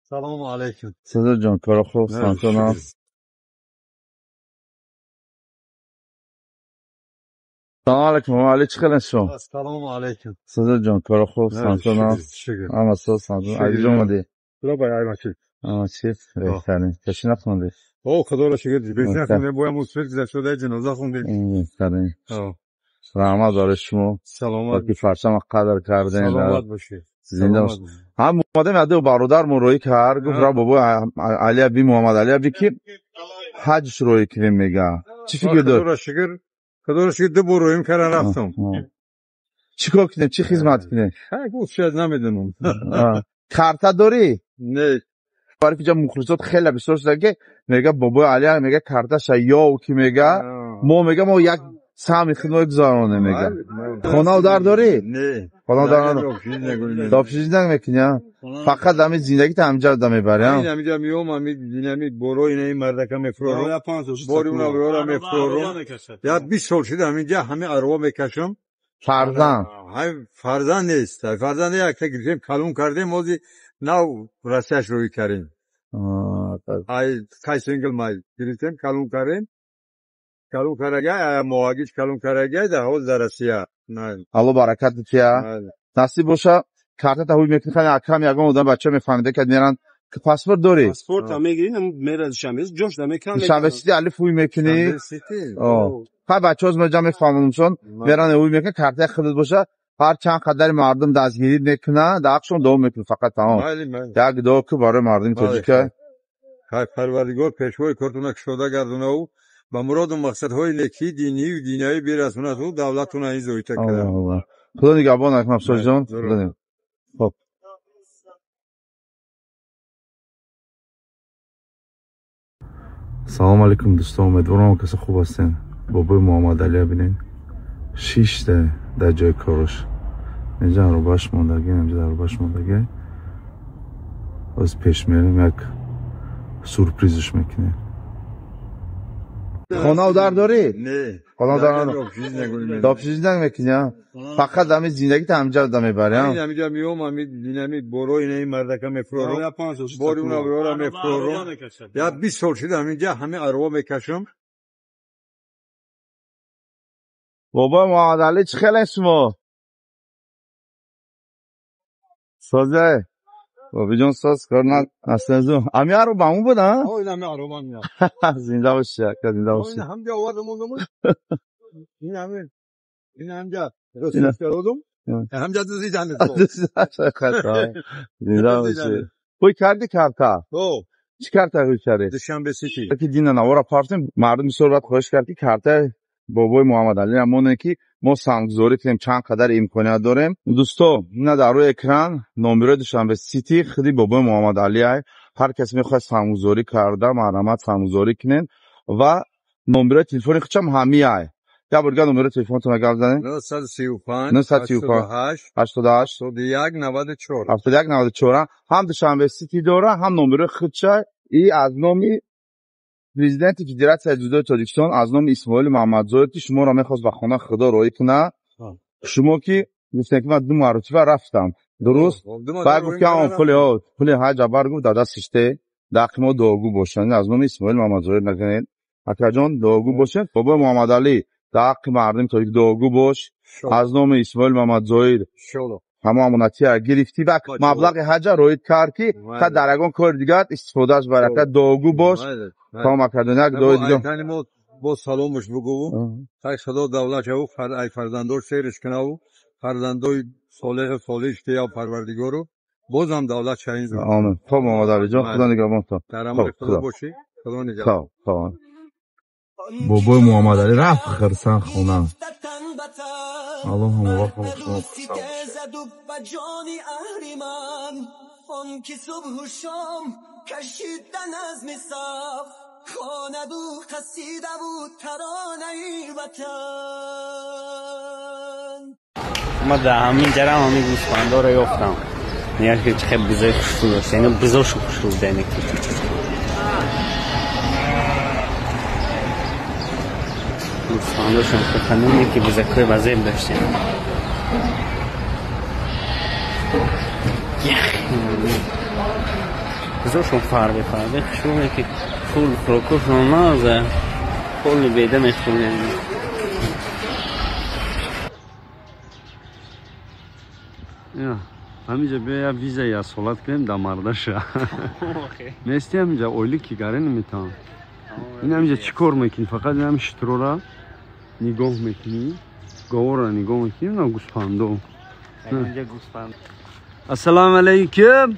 Салому алейкум. Садо ҷон, кора хуб, сантона. Салом алейкум, Али, чӣ хелен шумо? Салому алейкум. Садо ҷон, кора хуб, сантона. Ама со сантона. Али ҷон омадӣ? Худо аймачи. Ама чӣ? Беҳтарин. Пеши нахондӣ? О, худоро шукр, пеши нахондем, боям мусфир гузашта ҷаноза хондем. Беҳтарин. Раҳмат барои шумо. Саломат. Ки парчама қадр кардем. Саломат бошед. Зинда бошед. Ҳам омадем, яде бародармон роӣ кард, гуфт ра бобо Али аби Муҳаммад Али аби ки ҳаҷш роӣ кунем мега. Чӣ фикр дор? Худоро шукр, худоро шукр, ду бор роим кардан рафтам. Чӣ кор кунем, чӣ хизмат кунем? Шояд намедонам. Карта дорӣ? Не. Барои ки ҷа мухлисот хеле бисёр шуда ки мега бобои Али мега карташа ёв ки мега мо мега мо як саҳми худмо гузаронем мега. Хонаву дар дорӣ? Не. Хонаву дар надорӣ? Добшижӣ намекунӣ, а? Фақат ҳамин зиндагита ҳаминҷа да мебарӣ, а? Ҳаминҷа меом, ҳамин борои ин мардака мефурорам. Бори уна бора мефурорам. Я 20 сол шуда ҳаминҷа ҳамин арва мекашам. Фарзанд? Фарзанд нест. Фарзанд якта гирифтем, калон кардем, ҳозир нав Россияш рӯй кардем. Ай кайсингл май гирифтем, калон кардем. Калон карага, моҳагиш калон карага, дар ҳоз дар Россия. Алло баракат бития. Насиб боша, картата ҳуй мекунӣ, хани акам ягон одам бача мефаҳмида ки меран паспорт дорӣ? Паспорт мегирӣ, мера Душанбе, ҷош да мекунам. Душанбе Сити алиф ҳуй мекунӣ? Хай бачаҳо маҷа мефаҳмонумшон, меран ҳуй мекунӣ, картаи худат боша, ҳар чанд қадари мардум дастгирӣ мекунад, дар ҳақшон дуо мекунӣ фақат тамом. Як дуо ку барои мардуми тоҷика. Хай Парвардигор пешвои кортона кушода гардонаву ба муроду мақсадҳои некии динию динаӣ бирасонаду давлатона ин зоита кунад. Худо нигаҳбон, Акмабсоҷон. Хоб. Салом алейкум дӯстон, умедворам касе хуб ҳастен. Бобои Муҳаммад Алия бинед, шишта дар ҷои кораш. Инҷа арӯбаш мондагӣ, инҷа арӯбаш мондагӣ. Боз пеш мерем, як сюрпризш мекунем. Хонаву дар дорӣ? Не. Хонаву дар надорӣ? Добшижӣ намекунӣ, а? Фақат ҳамин зиндагита ҳаминҷа да мебарӣ, а? Ҳаминҷа меом, ҳамин борои ин мардака мефурорам. Бори уна бора мефурорам. Я 20 сол шуда ҳаминҷа ҳамин арва мекашам. Бобои Муҳаммад Али, чӣ хелен шумо? Созе? Бобиҷон соз кор насазу. Ами арӯба он буд, а? О, ин ҳами арӯба меяд. Зинда бошӣ, ака, зинда бошӣ. Ин ҳамҷа овардам ондам. Ин ҳами, ин ҳамҷа ростум. Ҳамҷа дузидан. Зинда бошӣ. Ҳуй кардӣ карта? О. Чӣ карта ҳуй кардӣ? Душанбе Сити. Ки дина навора партем, мардум бисёр вақт хоҳиш кард ки картаи бобои Муҳаммад Али ҳамоне ки мо санггузорӣ кунем, чанд қадар имконият дорем. Дӯсто, ина дар рӯи экран номерои Душанбе Сити худи бобои Муҳаммад Али ай. Ҳар кас мехоҳад санггузорӣ карда, марҳамат санггузорӣ кунед ва номерои телефони худшам ҳами ай. Як бор дигар номерои телефонтонро гап занед. 935 935 88 88 71 94 71 94. Ҳам Душанбе Сити дора, ҳам номерои худша и аз номи президенти Федератсияи ҷудои Тоҷикистон, аз номи Исмоили Муҳаммадзоев ки шуморо мехост ба хона худо роӣ кунад. Шумо ки гуфтем ки ман ду маротиба рафтам, дуруст? Баъд гуфт ки он пули ҳаҷ абар гуфт дар дастиш те, дар ҳаққи мо дуогӯ бошанд. Аз номи Исмоили Муҳаммадзоев накунед. Акаҷон, дуогӯ бошед. Бобои Муҳаммад Али, дар ҳаққи мардуми тоҷик дуогӯ бош. Аз номи Исмоил Муҳаммадзоир ҳамон амонатия гирифтӣ ва маблағи ҳаҷа роид кард ки та дар ягон кори дигар истифодааш барад. Дуогӯ бош. Тамом акаҷон, як дуои дигар. Бо саломаш бугӯву хай худо давлат шаву ай фарзандош сериш кунаву фарзандои солеҳу солиш тия Парвардигору бозам давлат шаин зуд. Омин. Хоб Муҳаммад Алиҷон, худо нигаҳбонтон. Дар амони худо бошӣ, худо нигаҳбон. Хоб, хоб. Бобои Муҳаммад Али рафт хирсан хона. Аллоҳ ҳамовақт шумо хурсанд бошад. Ма дар ҳамин ҷарам ҳамин гӯсфандоро ёфтам. Нигоҳ ки чӣ хел бизои хушрӯ дошт, яъне бизошу хушрӯ буда яъне ки. Гӯсфандошон хеле ки бизакҳои вазеб доштем. Ях. Бизошон фарбе фарбе хушрӯ ки пул хӯрокошон наза пули беда мехӯрем. Ҳаминҷа биё я виза я солат кунем да мардаша. Нести ҳаминҷа ойлик ки гаре наметавон. Ин ҳаминҷа чӣ кор мекунӣ? Фақат ин шутрора нигоҳ мекунӣ, говора нигоҳ мекунӣ, на гӯспандо. Ассалому алайкум.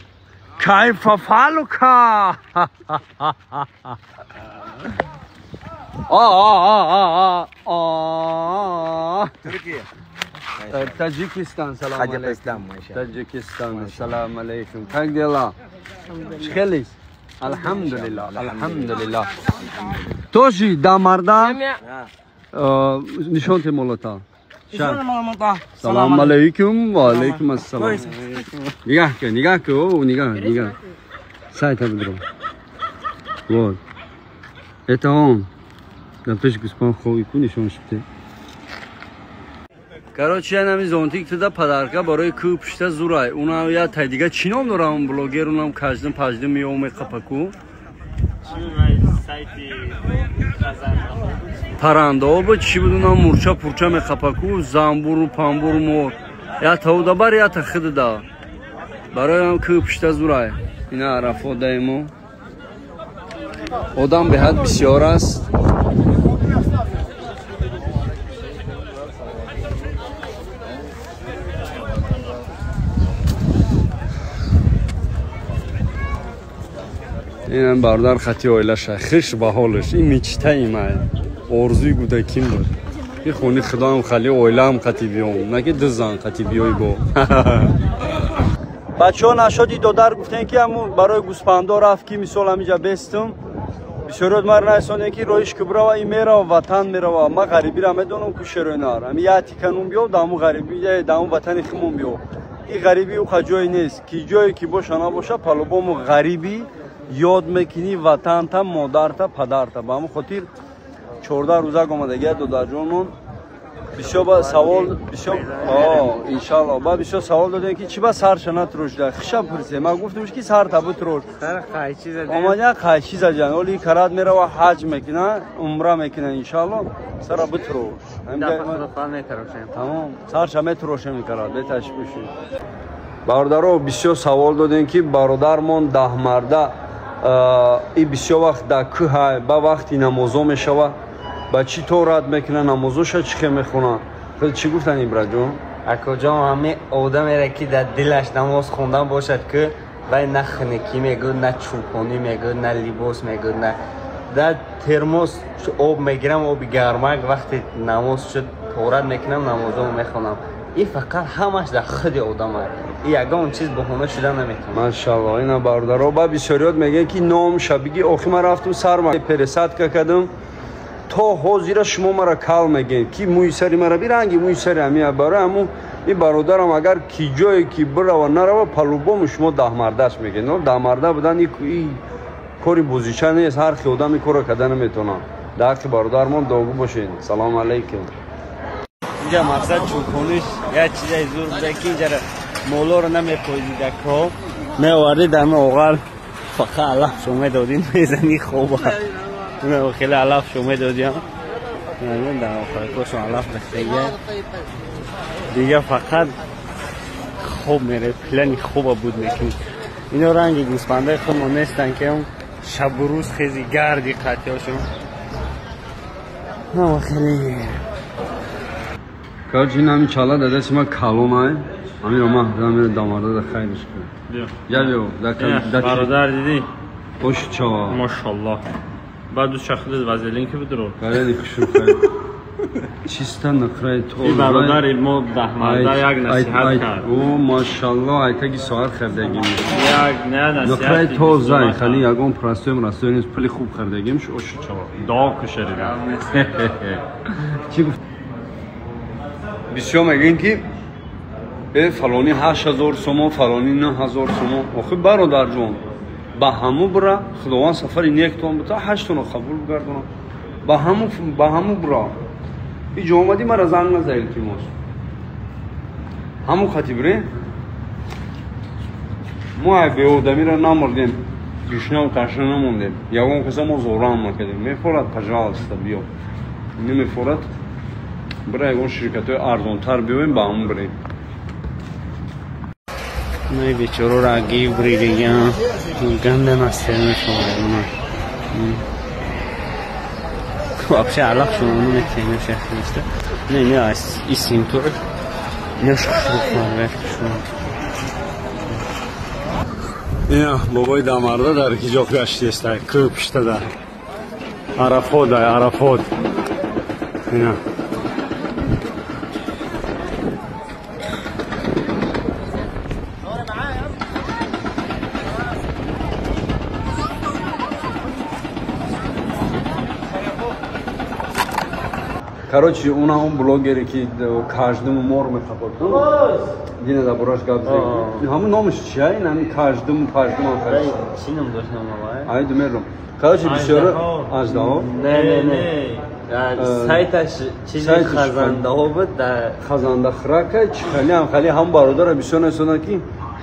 Кайфа фалука? Туркия. Таджикистан, салам алейкум. Таджикистан, салам алейкум. Как дела? Шхелис? Алхамдулиллах, алхамдулиллах. Тоже дамарда? Нишон те молота. Салам алейкум, ва алейкум ассалам. Нигоҳ кун, нигоҳ кун, о, нигоҳ, нигоҳ. Сайта бидро. Вот. Это он. Дар пеш гӯспанд хови ку нишон шудте. Короче, я нами зонтик туда подарка барои ку пушта зурай. Уна я тай дига чӣ ном дорам он блогер, унам каждым паждым меом меқапаку. Парандао буд, чӣ буд, унам мурча пурча меқапаку, замбуру памбуру мор. Я тауда бар, я та хидда. Барои ам ку пушта зурай. Ина Арафот даимо. Одам беҳад бисёр аст. Инам бародар хати оилаша хиш ба ҳолаш. Ин мечтаи май, орзуи гудаким буд. Ин хони худоам хали оилаам хати биём, на ки ду зан хати биёй бо. Бачаҳо нашоди додар гуфтем ки ҳамун барои гӯспандо рафт ки мисол ҳаминҷа бестум. Бисёриёт мара нарасондем ки роҳиш ки бирава, ин мерава, ватан мерава. Ман ғарибиро медонам ку шероинар. Ҳамин як тиканун биёв, дар ҳамун ғарибӣ, дар ҳамун ватани химон биёв. Ин ғарибӣ уқа ҷое нест, ки ҷое ки боша набоша, палубому ғарибӣ ёд мекунӣ ватанта, модарта, падарта. Ба ҳамон хотир 14 рӯзак омадагия додарҷонмон. Бисёр ба савол, бисёр, иншалло, ба бисёр савол додем ки чӣ ба сарша натрошда. Хиша пурсем. Ман гуфтам ки сарта битрош. Омадя қайчи задан. Оли карат мерава ҳаҷ мекуна, умра мекуна иншалло. Сара битрош. Тамом, сарша метрошем карат, беташбиши. Бародаро бисёр савол додем ки бародармон даҳмарда и бисёр вақт дар кӯҳай, ба вақти намозо мешава, ба чӣ торат мекуна, намозоша чӣ хел мехона? Худ чӣ гуфтан ибраҷон? Акоҷон, ҳаме одамере ки дар дилаш намоз хондан бошад, ки вай на хунукӣ мегӯд, на чӯпонӣ мегӯд, на либос мегӯд, на дар термос об мегирам, оби гармак, вақте намоз шуд торат мекунам, намозомо мехонам. Ин фақат ҳамаш дар худи одам аст. Ин ягон чиз баҳона шуда наметавонад. Машалло, ина бародаро ба бисёриёт мегӯянд ки ном шабиги охи ман рафтум сарма пересадка кардам, то ҳозира шумо мара кал мегӯед ки мӯи сари мара биранги мӯи сари ҳамия. Барои ҳамун ин бародарам агар ки ҷое ки бирава нарава, палубому шумо даҳмардаш мегӯед. Даҳмарда будан ин кори бозича нест, ҳар хи одам ин корро карда наметавонад. Дар ҳаққи бародармон дуогӯ бошед. Салому алайкум. Инҷа мақсад чӯпониш як чизаи зур буда ки инҷара молоро намепоиди дар кӯҳ, меоварди дар оғал, фақат алафшо медодӣ, мезани хоба. Хеле алафшо медодиам, дар охиркошон алаф рехтагия. Дига фақат хоб мере, плани хоба буд мекунӣ. Ино ранги гӯспандаи худмон нестанд ки шабу рӯз хези гарди қатиёшон. Хеле Короче, ин ҳамин чала дадаши ман калонай. Ҳаминро ман ҳаминро дамарда да хайриш кун. Я биё, бародар дидӣ? Ош чава. Машаллоҳ. Баъд ду шахидат вазелин ки бидро. Гарени хушрӯ хайр. Чиста нақраи то. Ин бародари мо даҳмарда як насиҳат кард. О, машаллоҳ, айтаги соат хардагим. Як не насиҳат. Нақраи тоза, хали ягон простой мрастой нест, пули хуб хардагим, ош чава. Дуо кушаридам. Чӣ гуфт? Бисёр мегӯем ки фалони 8000 сомон, фалони 9000 сомон. Охи бародарҷон, ба ҳаму бира, Худованд сафари нектон бита, ҳаштонро қабул бигардонад. Ба ҳаму бира. Иҷо омадӣ мара занг наза, илтимос. Ҳаму хати бире. Мо ай беодамиро намурдем. Гушнав ташна намондем. Ягон каса мо зорам накардем. Мефорад, пожалуйста, биё. Намефорад, бира ягон ширкатҳои арзонтар биёем, ба ҳамон бирем. Най бечораро гив бридиган ганда настермешон. Вообще аллах шумо метенеш яхиста. Не, не, ас исим тур. Неш хушру Ина бобои дамарда дар ки ҷо гаштиеста, кӯ пуштада. Арафот, Арафот. Ина. Короче, уна он блогере ки каждому мор мехапад. Дина да бураш гап зед. Ҳамун номаш чия? Ин ҳамин каждому паждуму Чӣ ном дошт номавай? Ай думером. Короче, бисёр аждаҳо. Не, не, не. Сайташ чизи хазандаҳо буд да хазанда храка чи хали ҳам хали ҳам бародара бисёр несонад ки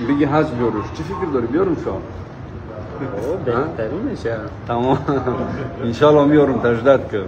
биги ҳаст биёруш. Чӣ фикр дорӣ? Биёрум шо? Беҳтарин мешавад. Тамом. Иншалло миёрум, таждат ки.